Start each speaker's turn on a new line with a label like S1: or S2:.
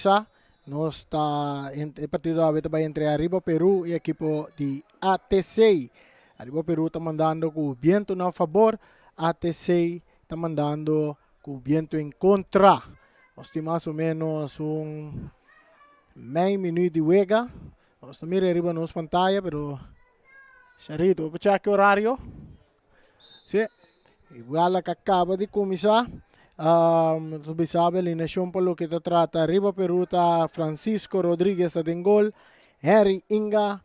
S1: kuminsá. Nos ta e partido awe ta bai entre Arriba Peru i ekipo di ATC. Arriba Peru ta mandando ku bientu na fabor, ATC ta mandando ku bientu en kontra. Nos tin mas o ménos un mei minüt di wega. Nos ta mira riba nos pantaya, pero Sharito, bo por chèk e orario? Sí, igual a kaba di kuminsá. Um, sabe alineashon pa loke ta trata Arriba Peru ta Francisco Rodriguez ta den gol, Harry Inga.